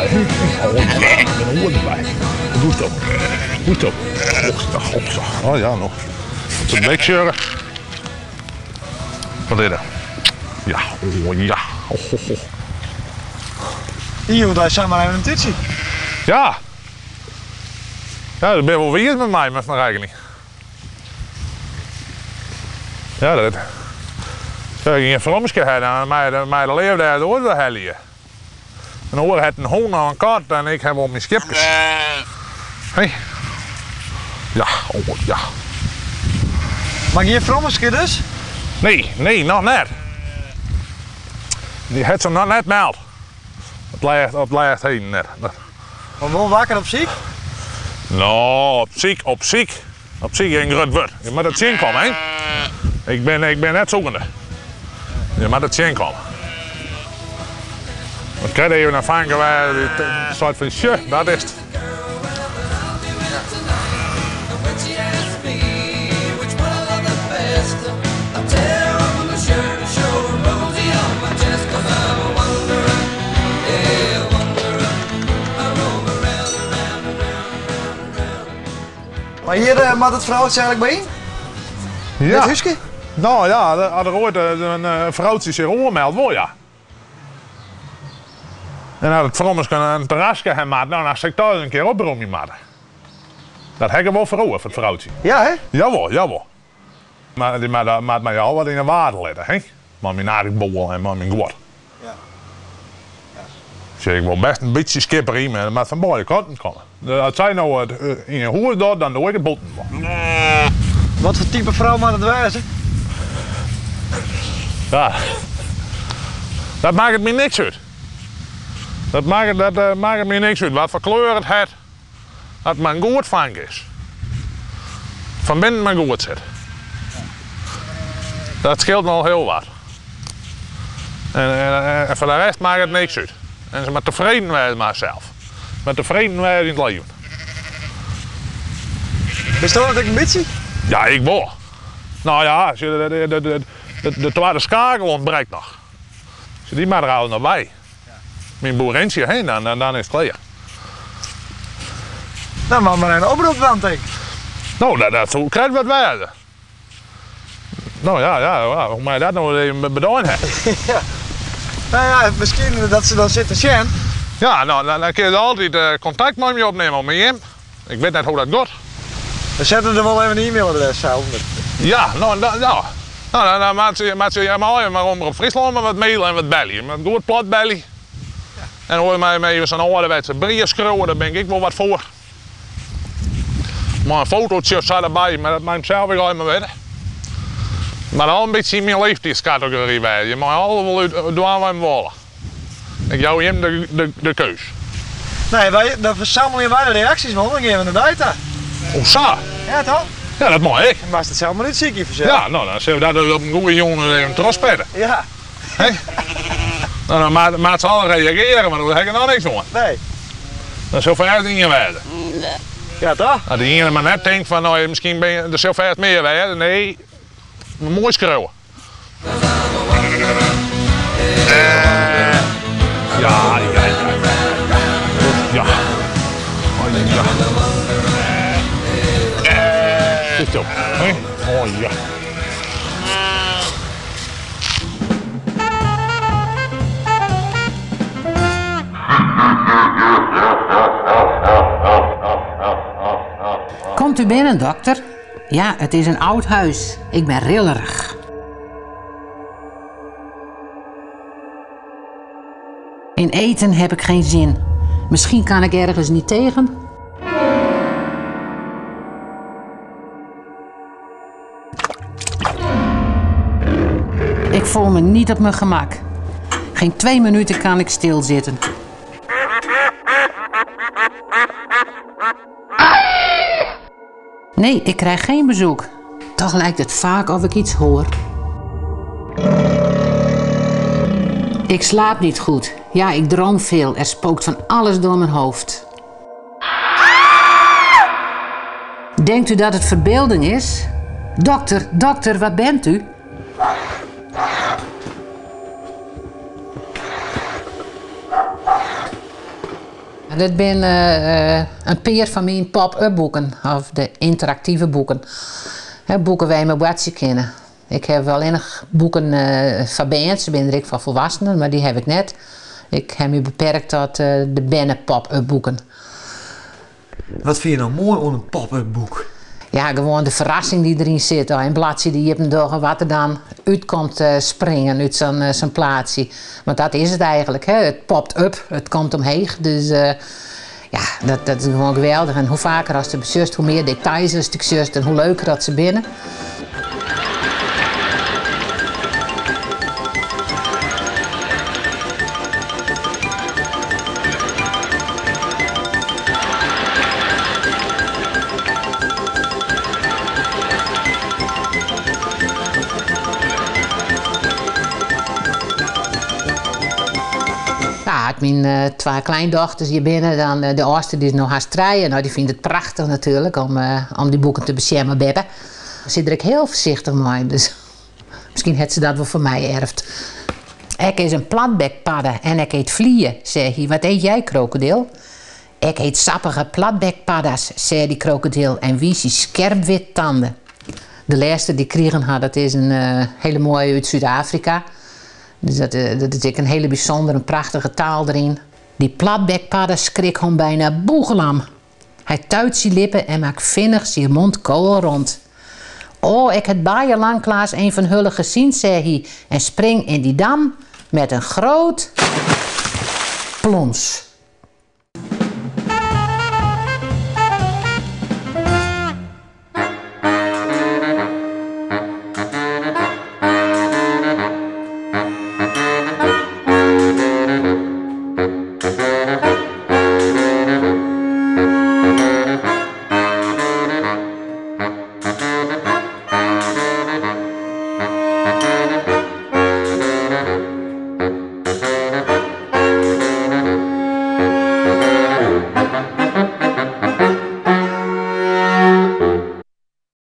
derby. Oh ja, der binne oaren derby. Goed zo. Goed zo. Och, ja, och, ja. Oh ja, no. It blik sjogge. Wat is der? Ja, oh ja. Oh, oh, oh. Ien dei samar even in tútsje. Ja. Ja, dat binne wol wiis mei my, mei Marijke. Ja, dat. As ik ien frommeske ha, dan mei de leafde ergens oars wol helje. In oar hat in hûn of in kat en ik ha wol myn skiepkes. Hé. Ja, oh ja. Mar gjin frommeske dus? Nee, nee, noch net. Dy hat se noch net meld. Op it lêst, op it lêst heden net. Mar wol wakker op syk? No, op syk, op syk. Op syk is in grut wurd. Je moatte it tsjinkomme, hè? Ik bin, ik bin net zoekende. Je moatte it tsjinkomme. Ik krij even in fanke wêr dy't seit fan sjoch, dat is it. Mar hjir moat it froutsje eigentlik by yn? Ja. Dit húske? No ja, as der oait in froutsje sich oanmeldt, wol ja. En as it frommeske in terraske ha moat, no dan sil ik toch ris in kear opromje moatte. Dat ha ik der wol foar oer, foar it froutsje. Ja, hè? Jawol, jawol. Mar dy moat my al wat yn 'e waadde litte, hè? Mei myn arkboal en mei myn guod. Ja. Sjoch, ik wol bêst in bytsje skipperij, mar dat moat fan beide kanten komme. As sy no it yn 'e hûs docht, dan doch ik it bûten wol. Wat foar type frou moat it wêze? Ja, dat makket my niks út. Dat makket, dat makket my niks út. Wat foar kleur it hat, as it mar in goed fank is. Fan binnen mar goed sit. Dat skeelt al hiel wat. En, en, en foar de rest makket it niks út. En se moat tefreden wêze mei harsels. Moat tefreden wêze yn it leven. Bisto dat ek in bytsje? Ja, ik wol. No ja, de, de, de, de, de twadde skakel ûntbrekt noch. Dy moat der al noch by. Myn boerintsje, hè, dan, dan, dan is it klear. Dan moat mar in oprop dwaan, tink. No, dat, dat soe krekt wat wêze. No ja, ja, ja, hoe mei dat no even bedein ha? ja. Nou ja, miskien dat se dan sit te sjen. Ja, no, dan, dan kinne se altyd eh, kontakt mei my opnimme op myn Ik wit net hoe dat giet. We sette der wol even in e-mailadres ûnder. Ja, no, dan, ja. No, dan, dan moat se, moat se mei mar Omrop Fryslân mar wat mailen en wat belje. Mar goed plat belje. En hoor my even sa'n âlderwetse brief skriuwe, dêr bin ik ek wol wat foar. Mei in fotootje sa derby, mar dat mei him sels ek allegear mar witte. Mar al in bytsje yn myn leeftydskategory wêze. Je meie al wol út dwaan wat jim wolle. Ik jou jim de, de, de keus. Nee, wy, dan fersammelje wy de reaksjes wol, dan gean we nei dy ta. Oh sa? Ja, toch? Ja, dat mei ek. Dan moatst it sels mar útsykje fansels. Ja, no, dan sille we dat op in goede jûn even trochspette. Ja. Hè? No, dan moat, moat se al reagearje, want dan ha ik der noch niks oan. Nee. Dan sil fêst ien wêze. Ja, toch? As de iene mar net tinkt fan, no, miskien bin je, der sil fêst mear wêze. Nee, moai skriuwe. Ja, ja, ja. Ja. Oh, ja. Sit op. Hè? Oh ja. Komt u binnen, dokter? Ja, het is een oud huis. Ik ben rillerig. In eten heb ik geen zin. Misschien kan ik ergens niet tegen. Ik voel me niet op mijn gemak. Geen twee minuten kan ik stilzitten. Nee, ik krijg geen bezoek. Toch lijkt het vaak of ik iets hoor. Ik slaap niet goed. Ja, ik droom veel. Er spookt van alles door mijn hoofd. Denkt u dat het verbeelding is? Dokter, dokter, waar bent u? Dit binne in pear fan myn pop-up boeken, of de ynteraktive boeken. Boeken wêr't je mei boartsje kinne. Ik haw allinnich boeken foar bern, se binne der ek foar folwassenen, mar dy haw ik net. Ik haw my beperkt tot de berne pop-up boeken. Wat fine je no moai oan in pop-up boek? Ja, gewoan de ferrassing dy't deryn sit. As je in bladside iepen dogge, wat der dan út komt springen út sa'n plaatsje. Want dat is it eigentlik, hè. It popt up, it komt omheech. Dus ja, dat is gewoan geweldich. En hoe faker ast it besjochst, hoe mear details ast ek sjochst en hoe leuker dat se binne. Ja, as myn twa kleindochters hjir binne, dan de âldste dy is no hast trije. No, dy fynt it prachtich natuerlik om dy boeken te besjen mei beppe. Se is der ek hiel foarsichtich mei, dus miskien hat se dat wol fan my erfd. Ik is in platbekpadde en ik eet flieën, sei hy. Wat eet jij, krokodil? Ik eet sappige platbekpadda's, sei dy krokodil en wies syn skerp wit tanden. De lêste dy't ik krigen ha, dat is in hiele moaie út Súd-Afrika. Dus dat is ek in hiele bysûndere, in prachtige taal deryn. Dy platbekpadde skrik hom byna bûchlam. Hy tuit syn lippen en maak finnich syn mond koalrond. Oh, ik het baie lang klaas een fan hulle gesien, sei hy en spring yn dy dam met in groot plons.